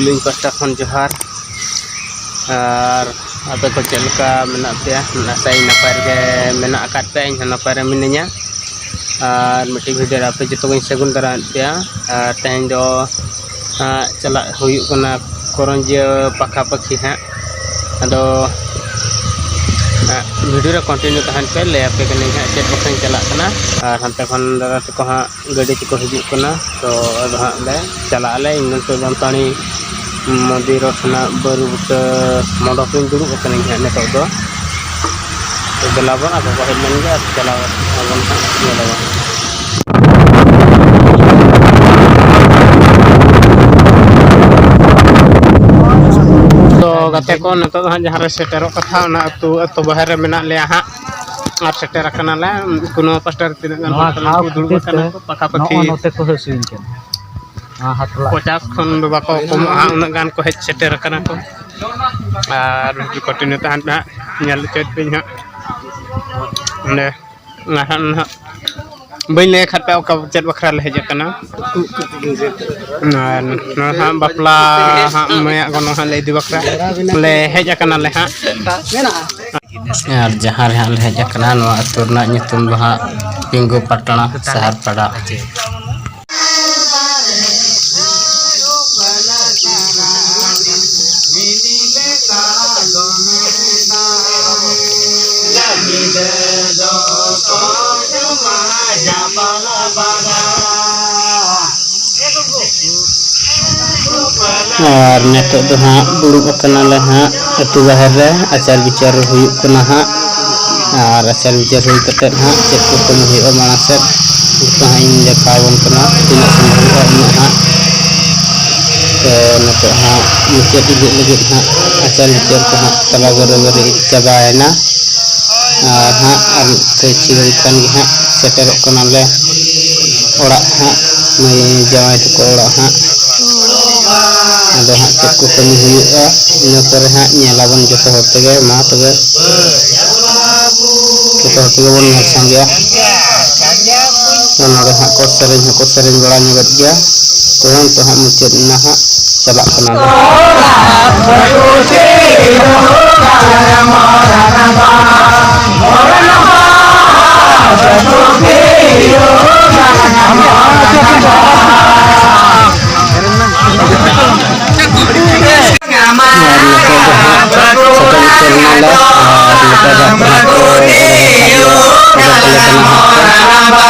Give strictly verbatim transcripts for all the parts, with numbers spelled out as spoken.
ᱤᱧ ᱯᱟᱥᱴᱟ ᱠᱷᱚᱱ ᱡᱚᱦᱟᱨ᱾ ᱟᱨ ᱟᱯᱮ ᱠᱚ ᱪᱮᱫ ᱞᱮᱠᱟ ᱢᱮᱱᱟᱜ ᱯᱮᱭᱟ? ᱟᱥᱟᱭᱟᱹᱧ ᱱᱟᱯᱟᱭ ᱨᱮᱜᱮ ᱢᱮᱱᱟᱜ ᱟᱠᱟᱫ ᱯᱮᱭᱟ, ᱤᱧ ᱦᱚᱸ ᱱᱟᱯᱟᱭ ᱨᱮ ᱢᱤᱱᱟᱹᱧᱟ᱾ ᱟᱨ ᱢᱤᱫᱴᱤᱡ ᱵᱷᱤᱰᱤᱭᱳ ᱨᱮ ᱟᱯᱮ ᱡᱚᱛᱚ ᱜᱤᱧ ᱥᱟᱹᱜᱩᱱ ᱫᱟᱨᱟᱢᱮᱫ ᱯᱮᱭᱟ᱾ ᱟᱨ ᱛᱮᱦᱮᱧ ᱫᱚ ᱦᱟᱸᱜ ᱪᱟᱞᱟᱜ ᱦᱩᱭᱩᱜ ᱠᱟᱱᱟ ᱠᱚᱨᱚᱧᱡᱤᱭᱟᱹ ᱯᱟᱠᱷᱟ ᱯᱟᱹᱠᱷᱤ ᱦᱟᱸᱜ᱾ ᱟᱫᱚ ᱦᱟᱸᱜ ᱵᱷᱤᱰᱤᱭᱳ ᱨᱮ ᱠᱚᱱᱴᱤᱱᱤᱭᱩ ᱛᱟᱦᱮᱱ ᱯᱮ, ᱞᱟᱹᱭ ᱟᱯᱮ ᱠᱟᱹᱱᱟᱹᱧ ᱦᱟᱸᱜ ᱪᱮᱫ ᱵᱟᱠᱷᱨᱟᱧ ᱪᱟᱞᱟᱜ ᱠᱟᱱᱟ᱾ ᱟᱨ ᱦᱟᱱᱛᱮ ᱠᱷᱚᱱ ᱫᱟᱫᱟ ᱛᱟᱠᱚ ᱦᱟᱸᱜ ᱜᱟᱹᱰᱤ ᱛᱮᱠᱚ ᱦᱤᱡᱩᱜ ᱠᱟᱱᱟ᱾ ᱛᱚ ᱟᱫᱚ ᱦᱟᱸᱜ ᱞᱮ ᱪᱟᱞᱟᱜ ᱟᱞᱮ᱾ ᱤᱧ ᱱᱤᱛᱚᱜ ᱡᱟᱢᱛᱟᱲᱤ ᱢᱚᱫᱤ ᱨᱳᱰ ᱠᱷᱚᱱᱟᱜ ᱵᱟᱹᱨᱩ ᱵᱩᱴᱟᱹ ᱢᱚᱰᱚᱠ ᱨᱤᱧ ᱫᱩᱲᱩᱵ ᱟᱠᱟᱱᱟᱹᱧ ᱦᱟᱸᱜ ᱱᱤᱛᱚᱜ ᱫᱚ᱾ ᱛᱚ ᱫᱮᱞᱟ ᱵᱚᱱ ᱟᱠᱚ ᱠᱚ ᱦᱮᱡ ᱞᱮᱱ ᱜᱮ, ᱟᱨ ᱪᱟᱞᱟᱣ ᱟᱵᱚᱱ ᱦᱟᱸᱜ, ᱧᱮᱞ ᱟᱵᱚᱱ᱾ ᱛᱚ ᱜᱟᱛᱮ ᱠᱚ, ᱱᱤᱛᱚᱜ ᱫᱚ ᱦᱟᱸᱜ ᱡᱟᱦᱟᱸ ᱨᱮ ᱥᱮᱴᱮᱨᱚᱜ ᱠᱟᱛᱷᱟ, ᱚᱱᱟ ᱟᱹᱛᱩ, ᱟᱹᱛᱩ ᱵᱟᱦᱮᱨ ᱨᱮ ᱢᱮᱱᱟᱜ ᱞᱮᱭᱟ ᱦᱟᱸᱜ᱾ ᱟᱨ ᱥᱮᱴᱮᱨ ᱟᱠᱟᱱᱟᱞᱮ᱾ ᱩᱱᱠᱩ ᱱᱚᱣᱟ ᱯᱟᱥᱴᱟ ᱨᱮ ᱛᱤᱱᱟᱹᱜ ᱜᱟᱱ ᱱᱚᱣᱟ ᱦᱚᱲ ᱠᱟᱱᱟ ᱜᱷᱟᱴ ᱠᱚ, ᱫᱩᱲᱩᱵ ᱠᱷᱟᱹᱛᱤᱨ ᱟᱠᱟᱱᱟ ᱛᱮ ᱠᱚ ᱯᱟᱠᱟ ᱯᱟᱠᱤ᱾ ᱱᱚᱜᱼᱚ ᱱᱚᱛᱮ ᱠᱚ ᱦᱟᱹᱥᱩᱭᱮᱱ ᱠᱟᱱᱟ᱾ ᱱᱚᱣᱟ ᱦᱟᱛᱞᱟ᱾ ᱯᱚᱪᱟᱥ ᱠᱷᱚᱱ ᱫᱚ ᱵᱟᱠᱚ ᱠᱚᱢᱚᱜᱼᱟ, ᱩᱱᱟᱹᱜ ᱜᱟᱱ ᱠᱚ ᱦᱮᱡ ᱥᱮᱴᱮᱨ ᱟᱠᱟᱱᱟ ᱠᱚ᱾ ᱟᱨ ᱠᱚᱱᱴᱤᱱᱤᱭᱩ ᱛᱟᱦᱮᱱ ᱯᱮ ᱦᱟᱸᱜ, ᱧᱮᱞ ᱦᱚᱪᱚᱭᱮᱫ ᱯᱮᱭᱟᱹᱧ ᱦᱟᱸᱜ ᱚᱸᱰᱮ᱾ ᱱᱟᱦᱟᱜ, ᱱᱟᱦᱟᱜ ᱵᱟᱹᱧ ᱞᱟᱹᱭ ᱟᱠᱟᱫ ᱯᱮᱭᱟ ᱚᱠᱟ, ᱪᱮᱫ ᱵᱟᱠᱷᱨᱟ ᱞᱮ ᱦᱮᱡ ᱟᱠᱟᱱᱟ᱾ ᱟᱨ ᱱᱚᱣᱟ ᱦᱟᱸᱜ ᱵᱟᱯᱞᱟ ᱦᱟᱸᱜ ᱢᱟᱹᱭᱟᱜ ᱜᱚᱱᱚᱝ ᱦᱟᱸᱜ ᱞᱮ ᱤᱫᱤ ᱵᱟᱠᱷᱨᱟ ᱞᱮ ᱦᱮᱡ ᱟᱠᱟᱱᱟᱞᱮ ᱦᱟᱸᱜ᱾ ᱟᱨ ᱡᱟᱦᱟᱸ ᱨᱮ ᱦᱟᱸᱜ ᱞᱮ ᱦᱮᱡ ᱟᱠᱟᱱᱟ, ᱱᱚᱣᱟ ᱟᱹᱛᱩ ᱨᱮᱱᱟᱜ ᱧᱩᱛᱩᱢ ᱫᱚ ᱦᱟᱸᱜ ᱯᱤᱝᱜᱩ ᱯᱟᱴᱱᱟ ᱥᱟᱦᱟᱨ ᱯᱟᱲᱟ᱾ ᱟᱨ ᱱᱤᱛᱚᱜ ᱫᱚ ᱦᱟᱸᱜ ᱫᱩᱲᱩᱵ ᱟᱠᱟᱱᱟᱞᱮ ᱦᱟᱸᱜ ᱟᱹᱛᱩ ᱵᱟᱦᱮᱨ ᱨᱮ, ᱟᱪᱟᱨ ᱵᱤᱪᱟᱹᱨ ᱦᱩᱭᱩᱜ ᱠᱟᱱᱟ ᱦᱟᱸᱜ᱾ ᱟᱨ ᱟᱪᱟᱨ ᱵᱤᱪᱟᱹᱨ ᱦᱩᱭ ᱠᱟᱛᱮᱫ ᱦᱟᱸᱜ ᱪᱮᱫ ᱠᱚ ᱠᱟᱹᱢᱤ ᱦᱩᱭᱩᱜᱼᱟ ᱢᱟᱲᱟᱝ ᱥᱮᱫ, ᱡᱚᱛᱚ ᱦᱟᱸᱜ ᱤᱧ ᱫᱮᱠᱷᱟᱣ ᱟᱵᱚᱱ ᱠᱟᱱᱟ, ᱛᱤᱱᱟᱹᱜ ᱥᱚᱢᱚᱭ ᱦᱩᱭᱩᱜᱼᱟ ᱩᱱᱟᱹᱜ ᱦᱟᱸᱜ᱾ ᱛᱚ ᱱᱤᱛᱚᱜ ᱦᱟᱸᱜ ᱢᱩᱪᱟᱹᱫ ᱤᱫᱤᱜ ᱞᱟᱹᱜᱤᱫ ᱦᱟᱸᱜ ᱟᱪᱟᱨ ᱵᱤᱪᱟᱹᱨ ᱠᱚ ᱦᱟᱸᱜ ᱛᱟᱞᱟ ᱵᱟᱹᱨᱟᱹᱵᱟᱹᱨᱤ ᱤᱫᱤ ᱪᱟᱵᱟᱭᱮᱱᱟ᱾ ᱟᱨ ᱦᱟᱸᱜ ᱟᱨ ᱠᱤᱪᱷᱩ ᱜᱷᱟᱹᱲᱤᱡ ᱠᱷᱟᱱ ᱜᱮ ᱦᱟᱸᱜ ᱥᱮᱴᱮᱨᱚᱜ ᱠᱟᱱᱟᱞᱮ ᱚᱲᱟᱜ ᱦᱟᱸᱜ, ᱢᱟᱹᱭ ᱡᱟᱶᱟᱭ ᱛᱟᱠᱚ ᱚᱲᱟᱜ ᱦᱟᱸᱜ᱾ ᱟᱫᱚ ᱦᱟᱸᱜ ᱪᱮᱫ ᱠᱚ ᱠᱟᱹᱢᱤ ᱦᱩᱭᱩᱜᱼᱟ, ᱤᱱᱟᱹ ᱯᱚᱨᱮ ᱦᱟᱸᱜ ᱧᱮᱞ ᱟᱵᱚᱱ ᱡᱚᱛᱚ ᱦᱚᱲ ᱛᱮᱜᱮ᱾ ᱢᱟ ᱛᱚᱵᱮ ᱡᱚᱛᱚ ᱦᱚᱲ ᱛᱮᱜᱮ ᱵᱚᱱ ᱧᱮᱞ ᱥᱟᱸᱜᱮᱭᱟ᱾ ᱛᱚ ᱱᱚᱰᱮ ᱦᱟᱸᱜ ᱠᱚ ᱥᱮᱨᱮᱧ ᱦᱚᱸᱠᱚ ᱥᱮᱨᱮᱧ ᱵᱟᱲᱟ ᱧᱚᱜᱮᱫ ᱜᱮᱭᱟ᱾ ᱛᱚ ᱱᱤᱛᱚᱜ ᱦᱟᱸᱜ ᱢᱩᱪᱟᱹᱫ ᱮᱱᱟ ᱦᱟᱸᱜ᱾ ᱪᱟᱞᱟᱜ ᱠᱟᱱᱟ᱾ ᱟᱨ ᱱᱤᱛᱚᱜ ᱫᱚ ᱦᱟᱸᱜ ᱥᱟᱠᱟᱢ ᱛᱮᱞ ᱱᱟᱞᱮ ᱟᱨ ᱱᱚᱛᱮ ᱫᱚ ᱦᱟᱸᱜ ᱠᱚ ᱚᱰᱚᱠ ᱠᱟᱱᱟ ᱦᱟᱸᱜ ᱠᱚ᱾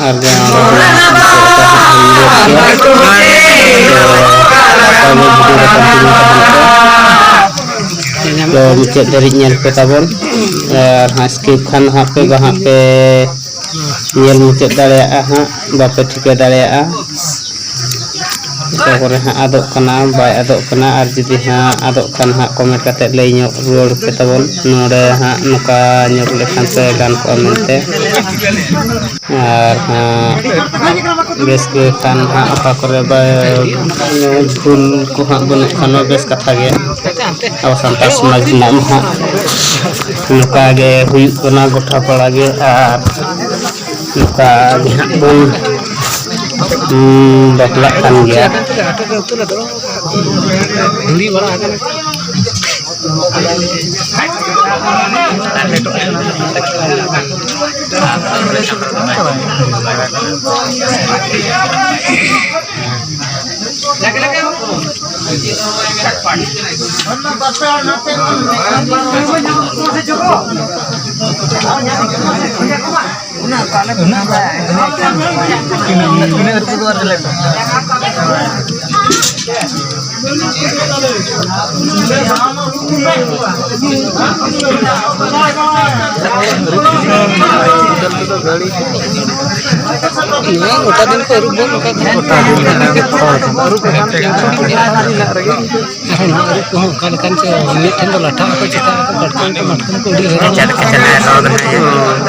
ᱟᱨ ᱡᱟᱦᱟᱸ ᱫᱚ ᱦᱟᱸᱜ ᱦᱩᱭᱩᱜ ᱜᱮᱭᱟ᱾ ᱛᱚ, ᱛᱚᱵᱮ video ᱨᱮ continue ᱛᱟᱵᱚᱱ ᱯᱮ᱾ ᱛᱚ, ᱢᱩᱪᱟᱹᱫ ᱫᱷᱟᱹᱨᱤᱡ ᱧᱮᱞ ᱯᱮ ᱛᱟᱵᱚᱱ᱾ ᱟᱨ ᱦᱟᱸᱜ skip ᱠᱷᱟᱱ ᱦᱟᱸᱜ ᱯᱮ ᱵᱟᱦᱟᱜ ᱯᱮ ᱧᱮᱞ ᱢᱩᱪᱟᱹᱫ ᱫᱟᱲᱮᱭᱟᱜᱼᱟ ᱦᱟᱸᱜ, ᱵᱟᱯᱮ ᱴᱷᱤᱠᱟᱹ ᱫᱟᱲᱮᱭᱟᱜᱼᱟ᱾ ᱚᱠᱟ ᱠᱚᱨᱮ ᱦᱟᱸᱜ ᱟᱫᱚᱜ ᱠᱟᱱᱟ, ᱵᱟᱭ ᱟᱫᱚᱜ ᱠᱟᱱᱟ, ᱟᱨ ᱡᱩᱫᱤ ᱦᱟᱸᱜ ᱟᱫᱚᱜ ᱠᱷᱟᱱ ᱦᱟᱸᱜ comment ᱠᱟᱛᱮ ᱞᱟᱹᱭ ᱧᱚᱜ ᱨᱩᱣᱟᱹᱲ ᱯᱮ ᱛᱟᱵᱚᱱ, ᱱᱚᱰᱮ ᱦᱟᱸᱜ ᱱᱚᱝᱠᱟ ᱧᱚᱜ ᱞᱮᱠᱷᱟᱱ ᱯᱮ ᱜᱟᱱ ᱠᱚᱜᱼᱟ ᱢᱮᱱᱛᱮ᱾ ᱟᱨ ᱦᱟᱸᱜ ᱵᱮᱥ ᱜᱮ ᱠᱷᱟᱱ ᱦᱟᱸᱜ ᱚᱠᱟ ᱠᱚᱨᱮ ᱵᱟᱭ, ᱵᱷᱩᱞ ᱠᱚ ᱦᱟᱸᱜ ᱵᱟᱹᱱᱩᱜ ᱠᱷᱟᱱ ᱢᱟ ᱵᱮᱥ ᱠᱟᱛᱷᱟ ᱜᱮ᱾ ᱟᱵᱚ ᱥᱟᱱᱛᱟᱲ ᱥᱚᱢᱟᱡᱽ ᱨᱮᱱᱟᱜ ᱢᱟ ᱦᱟᱸᱜ ᱱᱚᱝᱠᱟ ᱜᱮ ᱦᱩᱭᱩᱜ ᱠᱟᱱᱟ ᱜᱚᱴᱟ ᱯᱟᱲᱟ ᱜᱮ, ᱟᱨ ᱱᱚᱝᱠᱟ ᱜᱮ ᱦᱟᱸᱜ ᱵᱚᱱ, ᱩᱸ, ᱵᱟᱯᱞᱟᱜ ᱠᱟᱱ ᱜᱮᱭᱟ᱾ ᱱᱚᱣᱟ ᱜᱚᱴᱟ ᱫᱤᱱ ᱠᱚ ᱟᱹᱨᱩᱵ ᱵᱚᱱ ᱱᱚᱝᱠᱟ ᱜᱚᱴᱟ ᱫᱤᱱ ᱜᱮ ᱱᱚᱝᱠᱟ ᱜᱮ ᱛᱚ᱾ ᱟᱹᱨᱩᱵ ᱟᱠᱟᱱ ᱛᱮ ᱟᱹᱨᱩᱵ ᱠᱚᱦᱚᱸ ᱚᱠᱟ ᱞᱮᱠᱟᱱ ᱪᱚ ᱢᱤᱫ ᱴᱷᱮᱱ ᱫᱚ ᱞᱟᱴᱷᱟ ᱟᱠᱚ, ᱪᱮᱛᱟᱱ ᱨᱮ ᱠᱟᱴᱠᱚᱢ ᱠᱚ, ᱢᱟᱴᱠᱚᱢ ᱠᱚ ᱟᱹᱰᱤ ᱦᱟᱨᱟ ᱪᱮᱫ ᱞᱮᱠᱟ ᱪᱮᱫ ᱞᱮᱠᱟ ᱨᱚᱲ ᱫᱚ ᱱᱟᱦᱟᱜ?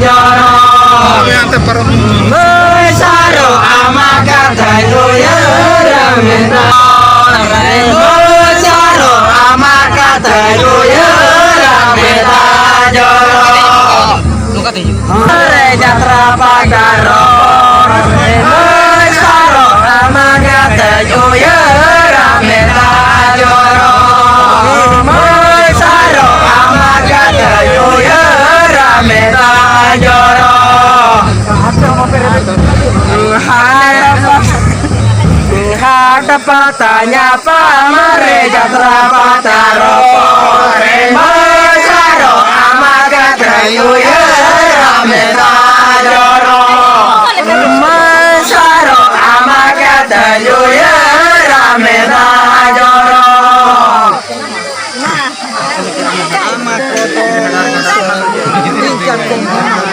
ᱦᱳᱭ, ᱦᱟᱱᱛᱮ ᱯᱟᱨᱚᱢ᱾ ᱢᱟᱹᱭ ᱥᱟᱨᱚ ᱟᱢᱟᱜ ᱠᱟᱛᱷᱟᱧ ᱩᱭᱦᱟᱹᱨᱟ ᱢᱮᱫ ᱫᱟᱜ ᱡᱚᱨᱚ᱾ ᱢᱟᱹᱭ ᱥᱟᱨᱚ ᱟᱢᱟᱜ ᱠᱟᱛᱷᱟᱧ ᱩᱭᱦᱟᱹᱨᱟ ᱢᱮᱫ ᱫᱟᱜ ᱡᱚᱨᱚ᱾ ᱨᱮ ᱡᱟᱛᱨᱟ ᱯᱟᱛᱟ ᱨᱚᱲ᱾ ᱢᱟᱹᱭ ᱥᱟᱨᱚ ᱟᱢᱟᱜ ᱠᱟᱛᱷᱟᱧ ᱩᱭᱦᱟᱹᱨᱟ ᱢᱮᱫ ᱫᱟᱜ ᱡᱚᱨᱚ᱾ ᱢᱟᱹᱭ ᱥᱟᱨᱚ ᱟᱢᱟᱜ ᱠᱟᱛᱷᱟᱧ ᱩᱭᱦᱟᱹᱨᱟ ᱢᱮᱫ ᱫᱟᱜ ᱡᱚᱨᱚ᱾ ᱦᱟᱴ ᱯᱟᱛᱟ ᱧᱟᱯᱟᱢ ᱨᱮ ᱡᱟᱛᱨᱟ ᱯᱟᱛᱟ ᱨᱚᱯᱚᱲ ᱨᱮ ᱢᱟᱹᱭ ᱥᱟᱨᱚ ᱟᱢᱟᱜ ᱠᱟᱛᱷᱟᱧ ᱩᱭᱦᱟᱹᱨᱟ ᱢᱮᱫ ᱫᱟᱜ ᱡᱚᱨᱚ᱾ ᱢᱟᱹᱭ ᱥᱟᱨᱚ ᱟᱢᱟᱜ ᱠᱟᱛᱷᱟᱧ ᱩᱭᱦᱟᱹᱨᱟ ᱢᱮᱫ ᱫᱟᱜ ᱡᱚᱨᱚ᱾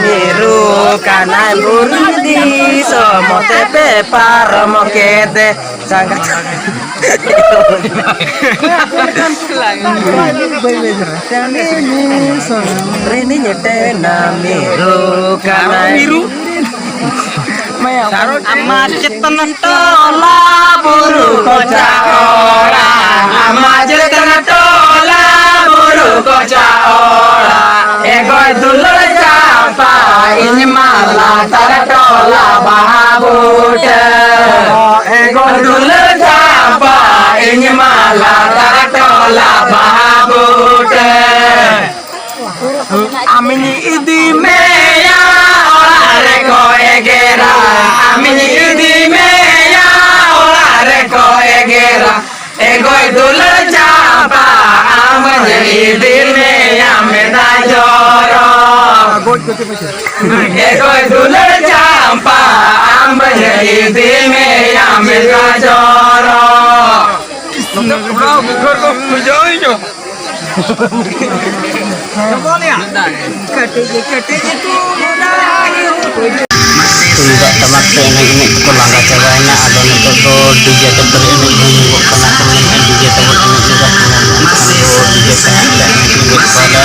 ᱢᱤᱨᱩ ᱠᱟᱱᱟᱭ ᱵᱩᱨᱩ ᱫᱤᱥᱚᱢ ᱛᱮ ᱯᱮ ᱯᱟᱨᱚᱢ ᱠᱮᱫᱮ ᱥᱟᱸᱜᱟᱛ᱾ ᱨᱤᱱᱤᱧ ᱮᱴᱮᱱᱟ ᱢᱤᱨᱩ ᱠᱟᱱᱟᱭ᱾ ᱟᱢᱟᱜ ᱪᱮᱛᱟᱱ ᱴᱚᱞᱟ ᱵᱩᱨᱩ ᱠᱚᱪᱟ ᱚᱲᱟᱜ, ᱟᱢᱟᱜ ᱪᱮᱛᱟᱱ ᱴᱚᱞᱟ ᱵᱩᱨᱩ ᱠᱚᱪᱟ ᱚᱲᱟᱜ, ᱮᱜᱚᱭ ᱫᱩᱞᱟᱹᱲ ᱪᱟᱢᱯᱟ, ᱤᱧ ᱢᱟ ᱞᱟᱛᱟᱨ ᱴᱚᱞᱟ ᱵᱟᱦᱟ ᱵᱩᱴᱟᱹ᱾ ᱮᱜᱚᱭ ᱫᱩᱞᱟᱹᱲ ᱪᱟᱢᱯᱟ, ᱤᱧ ᱢᱟ ᱞᱟᱛᱟᱨ ᱴᱚᱞᱟ ᱵᱟᱦᱟ ᱵᱩᱴᱟᱹ᱾ ᱟᱢᱤᱧ ᱤᱫᱤ ᱢᱮᱭᱟ ᱚᱲᱟᱜ ᱨᱮᱠᱚ ᱮᱜᱮᱨᱟ, ᱟᱢᱤᱧ ᱤᱫᱤ ᱢᱮᱭᱟ ᱚᱲᱟᱜ ᱨᱮᱠᱚ ᱮᱜᱮᱨᱟ᱾ ᱮᱜᱚᱭ ᱫᱩᱞᱟᱹᱲ ᱪᱟᱢᱯᱟ, ᱟᱢ ᱤᱫᱤ ᱢᱮᱭᱟ ᱢᱮᱫ ᱫᱟᱜ ᱡᱚᱨᱚ᱾ ᱮᱜᱚᱭ ᱫᱩᱞᱟᱹᱲ ᱪᱟᱢᱯᱟ, ᱟᱢ ᱤᱫᱤ ᱢᱮᱭᱟ ᱢᱮᱫ ᱫᱟᱜ ᱡᱚᱨᱚ᱾ ᱱᱚᱛᱮ ᱠᱚᱲᱟ ᱵᱩᱠᱷᱟᱹᱨ ᱠᱚ ᱵᱩᱡᱷᱟᱹᱣ ᱤᱧ ᱫᱚ᱾ ᱛᱩᱢᱫᱟᱜ ᱴᱟᱢᱟᱠ ᱛᱮ ᱮᱱᱮᱡ ᱮᱱᱮᱡ ᱛᱮᱠᱚ ᱞᱟᱸᱜᱟ ᱪᱟᱵᱟᱭᱮᱱᱟ᱾ ᱟᱫᱚ ᱱᱤᱛᱚᱜ ᱫᱚ ᱰᱤᱡᱮ ᱛᱮ ᱯᱮᱨᱮᱡ ᱮᱱᱮᱡ ᱦᱩᱭᱩᱜᱚᱜ ᱠᱟᱱᱟ᱾ ᱠᱚ ᱢᱮᱱᱮᱫᱼᱟ, ᱰᱤᱡᱮ ᱛᱮᱵᱚᱱ ᱮᱱᱮᱡ ᱞᱮᱜᱟ᱾ ᱠᱚ ᱢᱮᱱᱮᱫᱼᱟ, ᱮᱱᱠᱷᱟᱱ ᱫᱚ ᱰᱤᱡᱮ ᱛᱮ ᱦᱟᱸᱜ ᱞᱮ ᱮᱱᱮᱡ ᱞᱮᱜᱟ ᱠᱚᱣᱟᱞᱮ᱾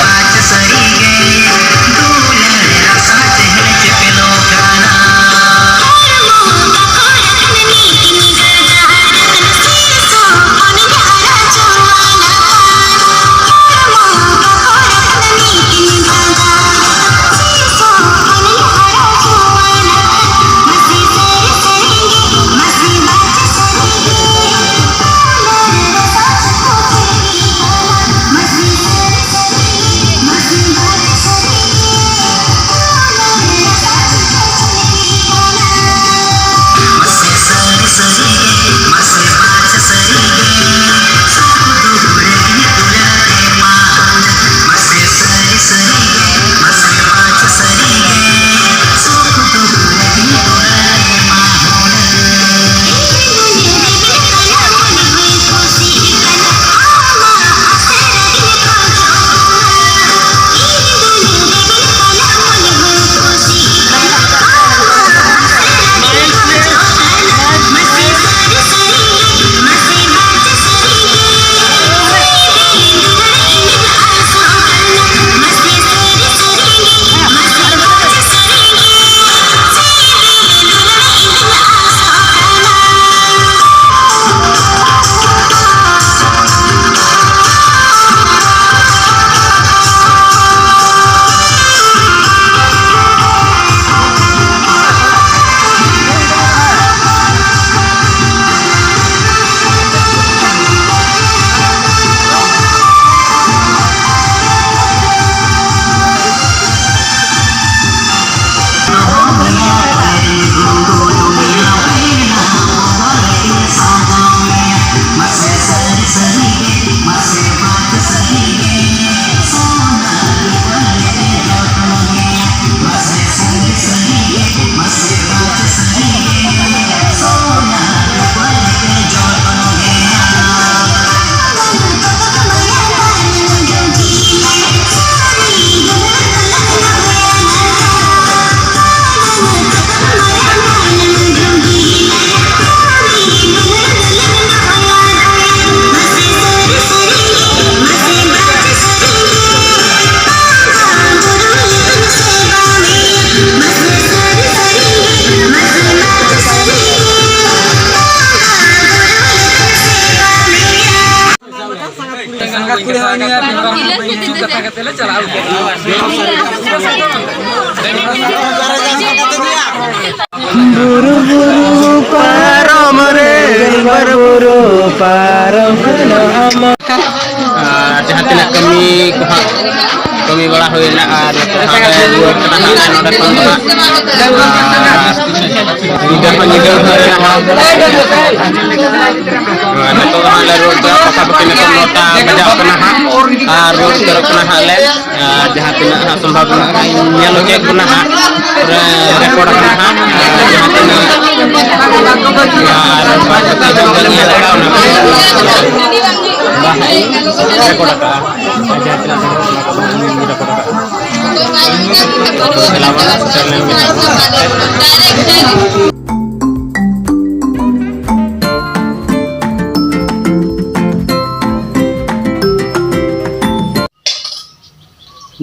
ᱵᱩᱨᱩ ᱵᱩᱨᱩ ᱯᱟᱨᱚᱢ ᱨᱮ, ᱵᱩᱨᱩ ᱯᱟᱨᱚᱢ ᱨᱮ᱾ ᱟᱨ ᱡᱟᱦᱟᱸ ᱛᱤᱱᱟᱹᱜ ᱠᱟᱹᱢᱤ ᱠᱚ ᱦᱟᱸᱜ ᱠᱟᱹᱢᱤ ᱵᱟᱲᱟ ᱦᱩᱭᱱᱟ, ᱟᱨ ᱱᱤᱛᱚᱜ ᱦᱟᱸᱜ ᱞᱮ ᱨᱩᱣᱟᱹᱲ ᱠᱟᱱᱟ ᱦᱟᱸᱜ ᱱᱚᱰᱮ ᱠᱷᱚᱱ ᱫᱚ ᱦᱟᱸᱜ᱾ ᱟᱨ ᱧᱤᱫᱟᱹ ᱦᱚᱸ ᱧᱤᱫᱟᱹ ᱦᱩᱭ ᱱᱟ ᱦᱟᱸᱜ᱾ ᱟᱨ ᱱᱤᱛᱚᱜ ᱫᱚ ᱦᱟᱸᱜ ᱞᱮ ᱨᱩᱣᱟᱹᱲ ᱠᱟᱱᱟ, ᱯᱟᱠᱟ ᱯᱟᱠᱤ ᱱᱤᱛᱚᱜ ᱱᱚᱴᱟ ᱵᱟᱡᱟᱣ ᱠᱟᱱᱟ ᱦᱟᱸᱜ, ᱟᱨ ᱨᱩᱣᱟᱹᱲ ᱩᱛᱟᱹᱨᱚᱜ ᱠᱟᱱᱟ ᱦᱟᱸᱜ ᱞᱮ᱾ ᱟᱨ ᱡᱟᱦᱟᱸ ᱛᱤᱱᱟᱹᱜ ᱦᱟᱸᱜ ᱥᱚᱢᱵᱷᱟᱵᱚᱱᱟ ᱦᱟᱸᱜ ᱤᱧ ᱧᱮᱞ ᱦᱚᱪᱚᱭᱮᱫ ᱵᱚᱱᱟ ᱦᱟᱸᱜ, ᱯᱩᱨᱟᱹ ᱨᱮᱠᱚᱨᱰ ᱟᱠᱟᱱᱟ ᱦᱟᱸᱜ᱾ ᱟᱨ ᱡᱟᱦᱟᱸ ᱛᱤᱱᱟᱹᱜ ᱟᱨ ᱵᱟᱫ ᱠᱟᱛᱮ ᱡᱚᱢ ᱵᱮᱱ ᱧᱮᱞ ᱟᱠᱟᱫ, ᱚᱱᱟ ᱠᱚ ᱵᱟᱝ ᱦᱟᱸᱜ ᱤᱧ ᱨᱮᱠᱚᱨᱰ ᱟᱠᱟᱫᱼᱟ᱾ ᱟᱨ ᱡᱟᱦᱟᱸ ᱛᱤᱱᱟᱹᱜ ᱥᱚᱢᱵᱷᱟᱵᱚᱱᱟ ᱦᱟᱸᱜ ᱤᱧ ᱨᱮᱠᱚᱨᱰ ᱟᱠᱟᱫᱼᱟ᱾ ᱛᱚ ᱪᱟᱞᱟᱣ ᱵᱚᱱ ᱥᱮᱴᱮᱨ ᱞᱮᱱ ᱜᱮ ᱦᱟᱸᱜ᱾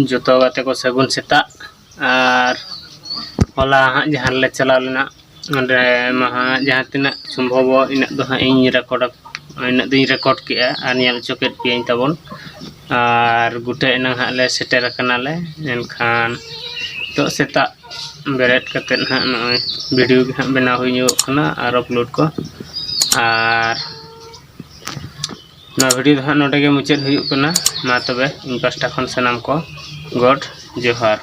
ᱡᱚᱛᱚ ᱜᱟᱛᱮ ᱠᱚ ᱥᱟᱹᱜᱩᱱ ᱥᱮᱛᱟᱜ᱾ ᱟᱨ ᱦᱚᱞᱟ ᱦᱟᱸᱜ ᱡᱟᱦᱟᱸ ᱨᱮᱞᱮ ᱪᱟᱞᱟᱣ ᱞᱮᱱᱟ, ᱚᱸᱰᱮ ᱢᱟ ᱦᱟᱸᱜ ᱡᱟᱦᱟᱸ ᱛᱤᱱᱟᱹᱜ ᱥᱚᱢᱵᱷᱚᱵᱚᱜ ᱤᱱᱟᱹᱜ ᱫᱚ ᱦᱟᱸᱜ ᱤᱧ ᱨᱮᱠᱚᱨᱰ, ᱤᱱᱟᱹᱜ ᱫᱚᱧ ᱨᱮᱠᱚᱨᱰ ᱠᱮᱜᱼᱟ ᱟᱨ ᱧᱮᱞ ᱦᱚᱪᱚ ᱠᱮᱫ ᱯᱮᱭᱟᱹᱧ ᱛᱟᱵᱚᱱ᱾ ᱟᱨ ᱜᱩᱴᱟᱹ ᱮᱱᱟᱝ ᱦᱟᱸᱜ ᱞᱮ ᱥᱮᱴᱮᱨ ᱟᱠᱟᱱᱟᱞᱮ, ᱮᱱᱠᱷᱟᱱ ᱱᱤᱛᱚᱜ ᱥᱮᱛᱟᱜ ᱵᱮᱨᱮᱫ ᱠᱟᱛᱮᱫ ᱦᱟᱸᱜ ᱱᱚᱜᱼᱚᱭ ᱵᱷᱤᱰᱤᱭᱳ ᱜᱮ ᱦᱟᱸᱜ ᱵᱮᱱᱟᱣ ᱦᱩᱭ ᱧᱚᱜᱚᱜ ᱠᱟᱱᱟ ᱟᱨ ᱟᱯᱞᱳᱰ ᱠᱚ᱾ ᱟᱨ ᱱᱚᱣᱟ ᱵᱷᱤᱰᱤᱭᱳ ᱫᱚ ᱦᱟᱸᱜ ᱱᱚᱰᱮ ᱜᱮ ᱢᱩᱪᱟᱹᱫ ᱦᱩᱭᱩᱜ ᱠᱟᱱᱟ᱾ ᱢᱟ ᱛᱚᱵᱮ ᱤᱧ ᱯᱟᱥᱴᱟ ᱠᱷᱚᱱ ᱥᱟᱱᱟᱢ ᱠᱚ ᱜᱚᱰ ᱡᱚᱦᱟᱨ᱾